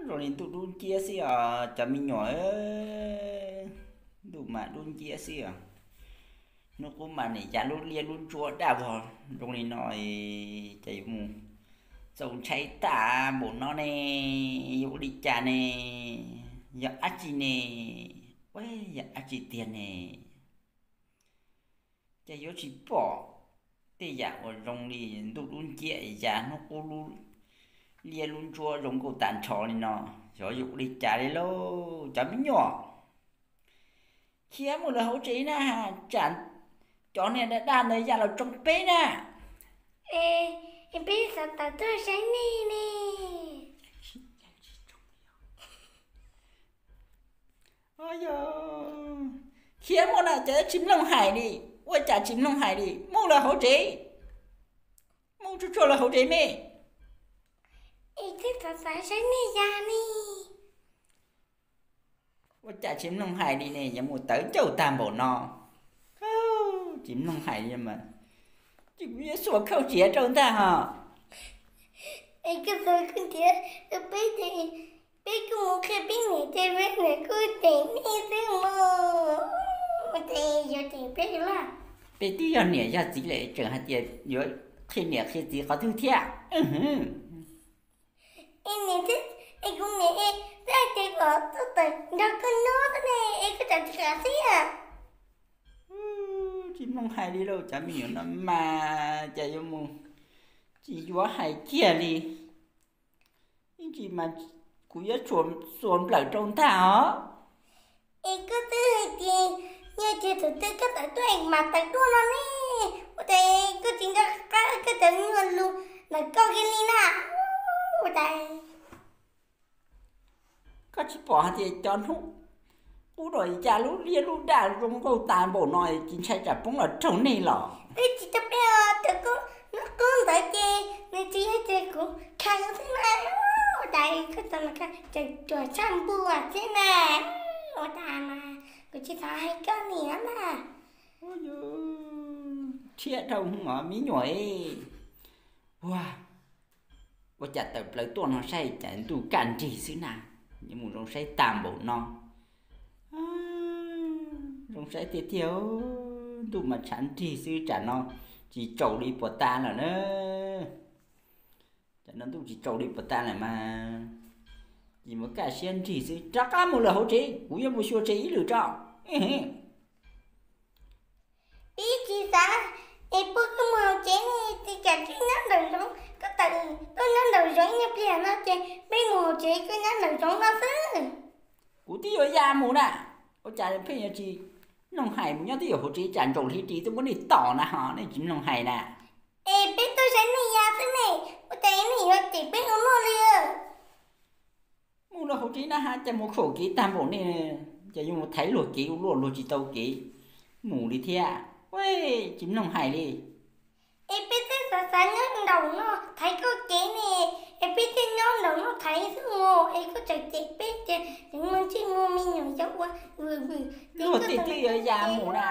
Zoo li ntuj dub nciab xwb os cov me nyuam, ntuj mas dub nciab xwb os. Hnub qub mas nim ya lub liab lub ntsuab daj vog zoo li no, ces yuav mus txaus ntshai tag npaum no ne, yuav ua li cas ne, yog dab tsi ne, yog dab tsi tiag ne. Ces yuav tsis pom tej yam uas zoo li ntuj dub nciab ya hnub qub lub liab lub ntsuab zoo nkauj tag nrho li no, xyov yuav ua li cas li lauj cov me nyuam. Khiav mus lawm hauv tsev na, tsam cov niag daj daj ntawd ya los tsoo peb na. Es peb xav tawm tuaj saib nej ne. Yog, khiav mus na, cas tsis mloog hais li, ua cas tsis mloog hais li, mus lawm hauv tsev, mus tsuag tsuag lawm hauv tsev me. Es twb xav tawm saib nej ya ne. Ua cas tsis mloog hais li ne, yuav mus tawv ncauj tag npaum no, tsis mloog hais li mas, ces kuv yuav xuas khau tsiav rau ntag hos. Es koj txhob kub ntiav rau peb ces peb kuj mus qhia peb niam ces peb niam kuj cem nej xwb mus. Ces yuav cem peb lawm. Peb twb yog niam yog txiv lawm tseem hais tias yuav qhia niam qhia txiv qhov twg thiab. Es niam thiab, es kuv niam es twb hais tias kom tuaj tawm nrog koj nyob xwb ne, es koj tseem tsis kam xwb. Tsis mloog hais li lauj, cov me nyuam no mas cas yuav mus tsis yuav hais kiag li. Ib ntsis mas kuv yuav xuas nplawm rau ntag os. Es koj twb hais tias yog tias thaum twg koj tawm tuaj es mam tawm tuaj no ne, ua cas koj tsis nco qab koj cov nyuag lus ntawm koj kiag li na. Ua cas koj tsis pom hais tias cov hnub qub no ya lub liab lub daj zoo nkauj tas npaum no, tsis ntshai tsam poob los raug nej los? Peb tsis tau peb os, cov koj hnub qub ntawd ces nws tsis yog tias kuv khais xwb na. Ua cas koj txawm mus khais tseem ruam tshaj npua thiab na. Ua cas mas kuv tsis xav hais koj niam na. Rhiab dhau hwv os me nyuam. Ua, ua cas tawm plaws tuaj no saib cas ntuj kaj nrig xwb na. Yuav mus zoo saib tag npaum no. Zoo saib tiag tiag, ntuj mas tshav nrig xwb, tsam no tsis tsaus li puas tas lawm na. Tsam no ntuj tsis tsaus li puas tas lawm mas, ces mus kaj siab nrig xwb, rov qab mus lawm hauv tsev, kuv yuav mus xyuas tsev ib lwm tso. Peb tsis xav es pub koj mus hauv tsev ne, tsis kam koj nyob nraum zoov, koj tawm tuaj nyob nraum zoov ib nyuag pliag no ces peb mus hauv tsev koj nyob nraum zoov no xwb. Kuv twb yuav ya mus na, ua cas pheej yuav tsis mloog hais, mus nyob twb yuav hauv tsev, tsam ntsaum hli ris twb muab nej tom na ho nej tsis mloog hais na. Es peb tuaj saib nej ya xwb ne, ua cas nej yuav cem peb ua luaj li? Mus lawm hauv tsev na ha, cas mus khaum kev tag npaum nej, cas yuav mus thaiv luag kev ua luaj, luag tsis tau kev mus li thiab, tsis mloog hais li. Es peb twb xav xav nyob nraum no thaiv koj kev ne, es peb thiaj nyob nraum no thaiv xwb os, es koj tseem cem peb tias cov muaj ntsej muag me nyuam yaus ua vwm vwm, luag tej twb yuav ya mus na.